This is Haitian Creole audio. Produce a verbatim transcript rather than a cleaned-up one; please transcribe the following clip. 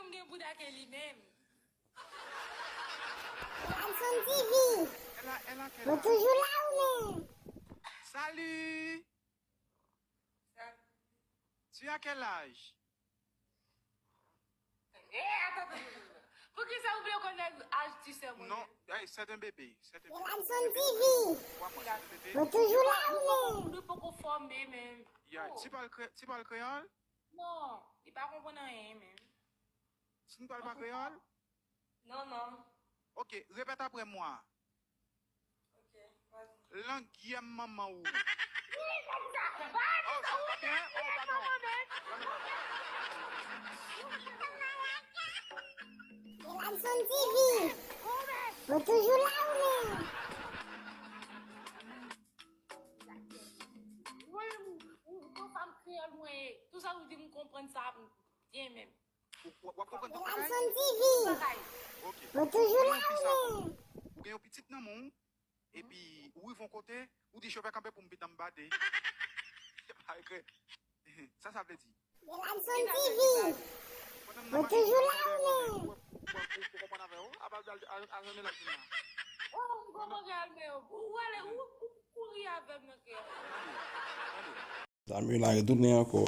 M gen bouda ke li menm. Radson T V. Elle a, elle a quel Mwen âge? Toujou la ou menm? Salut. Tu as quel âge? Eh, attends, attends, attends. Poukisa ou vle konnen âge ti sè mwen? Non, hey, c'est un bébé. C'est un bébé. Radson T V. Crois-moi, c'est un bébé. Mwen Toujou la ou menm? Ou poko fòme menm. Yeah, tu parles, cré- tu parles créole? Non, li pa konprann anyen menm. Tu ne parles pas créole? Non, non. Ok, répète après moi. Ok, vas-y. Langyèm manman ou. Oh, ça va bien? Oh, pardon. Radson T V. Mwen Toujou la ou menm? Mwen, ou, ou, ou, fanm kreyòl mwen ye. Tout sa ou di m konprann sa byen menm. Ou w ap konprann tout bagay? Radson T V. Bagay. Ok. Mwen Toujou Ou la gen yon ou pis la, menm? Ou gen yon pitit nan men w, epi ou rive yon kote, ou di chofè kanpe pou m vin anba de. Sa vle di. Radson T V. Pandan m Mwen nan Toujou machin, la ou menm? ou, ou, ou, ou konprann avè w? Apa l al al al nan menaj li a. Oh, m konprann gade men yo. Ou ale, ou, ou kouri avè m nan kè. Tande. Zam yo lage tounen ankò.